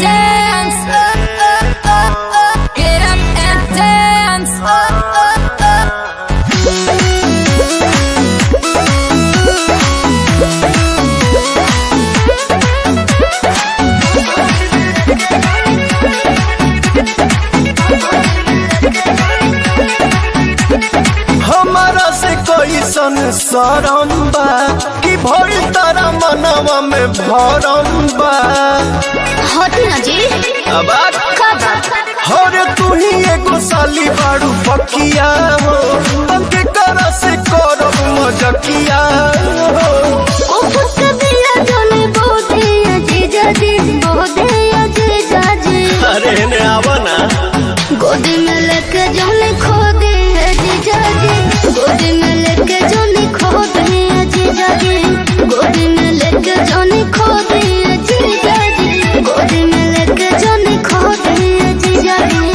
dance. Get up and dance. हमारा से कैसन शरम बा कि भइल तारा मनवा में भरम बा। हटी ना जी। अब का बात? हरे तू ही एगो साली बाड़ू पकिया हो, तंके कर से करब मजकिया हो। ओ फुक दिया जोने बोधे जीजा जी, बोधे जीजा जी। अरे ने आवा ना। गोदी में लेके जोने खो दे जीजा जी, गोदी में लेके जोने खो दे जीजा जी, गोदी में लेके जोने खो दे जीजा जी, गोदी में लेके जोने खो दे जीजा जी।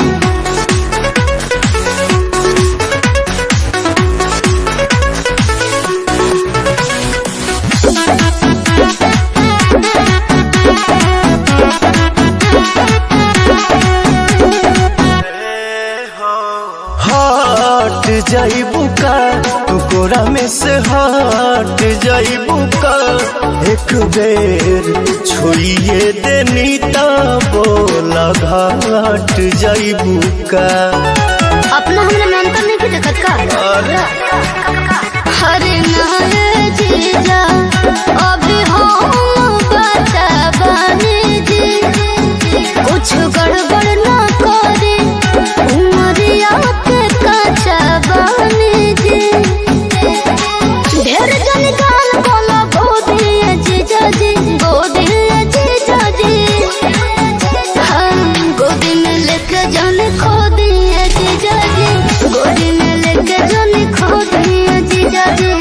हट जाइबू का तू कोरा में से हट जाइबू का, एक बेर छोड़िए देनी ता बोला घाट जाइबू का। अपना हमरा मेहनत नहीं की दिक्कत का। अरे हरे नारे जीजा अभी हम बचा बने जी, कुछ गड़बड़ ना करे उमरिया के कच्चा बने जी। ढेर जन गाल बोला बोधे जीजा जी, बोधे जीजा जी। हम गोदी में लेके जान खो दिए जीजा जी, गोदी में लेके जान खो दिए जीजा जी,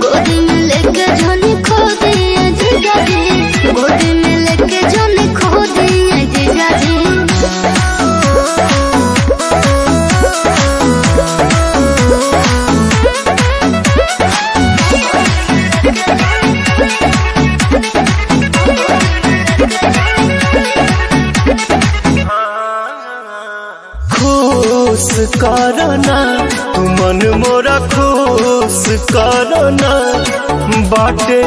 गोदी में लेके जान खो दिए जीजा जी, गोदी में लेके जान खो दिए जीजा जी। खुश करना तू मन मोरा खुश करना, बाटे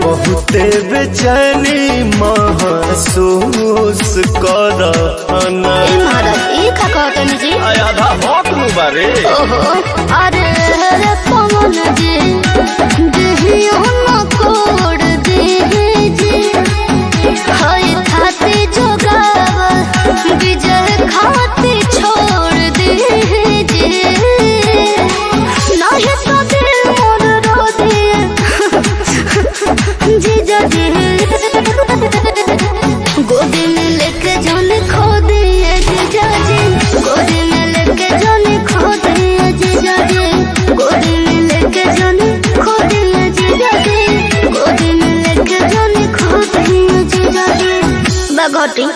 बहुते बेचैनी महसूस करना। ए महाराज, ई का कहतनी जी? आधा भौक नु बारे। ओहो, अरे रे पवन जी, देहियो न कोड़ देहि जी, हाय खाते जोगाव विजय खाते छोड़ देहि जी। नाही तो दिल मोर रो दिए जीजा जी, गोदी में लेके जान खो दिए जीजा जी, गोदी में लेके जान खो दिए जीजा जी, गोदी में लेके जान खो दिए जीजा जी, गोदी में लेके जान खो दिए जीजा जी। बगोटी।